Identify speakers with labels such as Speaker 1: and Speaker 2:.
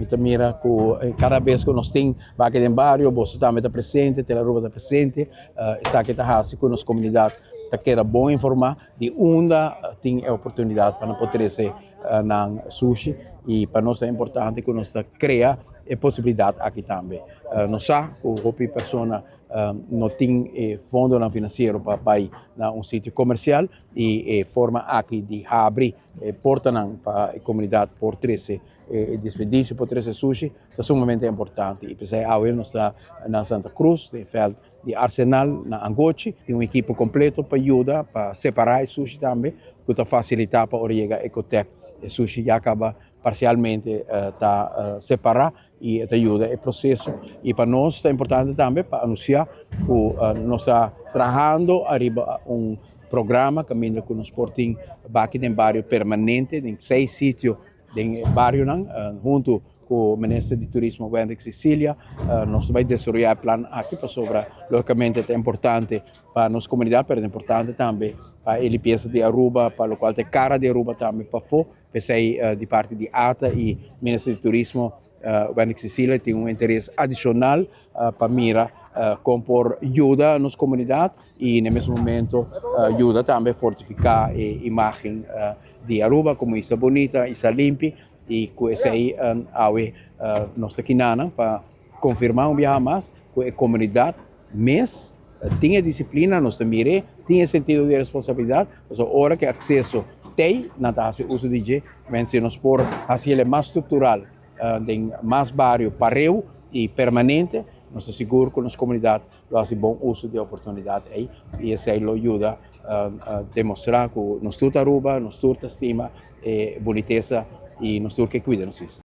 Speaker 1: Mi ta mira ku kada bes ku nos tin baki den bario, boso tambe ta presente, Telearuba ta presente. Esaki ta hasi ku nos komunidat ta keda bon informá di unda tin e oportunidat pa nan por trese nan sushi i pa nos ta importante ku nos ta krea e posibilidat aki tambe. Nos sa ku hopi persona no tin e fondonan finansiero pa bai na un sitio komersial i e forma aki di habri e portanan pa e komunidat por trese e desperdisio, por trese sushi ta sumamente importante i p'esei awe nos ta na Santa Cruz den vèlt di Arsenal na Angochi. Tin un ekipo kompleto pa yuda pa separá e sushi tambe ku ta fasilitá pa ora yega Ecotec e sushi ya kaba parsialmente ta separá i e ta yuda e proseso. I pa nos ta importante tambe pa anunsiá ku nos ta trahando ariba un programa kaminda ku nos por tin baki den bario permanente den seis sitio den e barionan huntu ku Minister di Turismo Wendrick Cecilia. Nos ta bai desaroyá e plan aki pasobra lógikamente ta importante pa nos komunidat pero ta importante tambe pa e limpiesa di Aruba pa lokual ta e kara di Aruba tambe pafó. P'esei di parti di ata i Minister di Turismo Wendrick Cecilia tin un interes adishonal pa mira kon por yuda nos komunidat i na e mes momento yuda tambe fortifiká e imágen di Aruba komo isla bunita, isla limpi i ku esei awe nos ta kinanan pa konfirmá un biaha mas ku e komunidat mes tin e disiplina, nos ta mir'é, tin e sentido di responsabilidat, pasobra ora ku e akseso t'ei nan ta hasi uso di dje, men si nos por hasi el mas struktural den mas bario pareu i permanente, nos ta sigur ku nos komunidat lo hasi bon uso di e oportunidat ei i esei lo yuda demostrá ku nos tur ta Aruba, nos tur ta stima e bunitesa i nos tur ke kuida nos isla.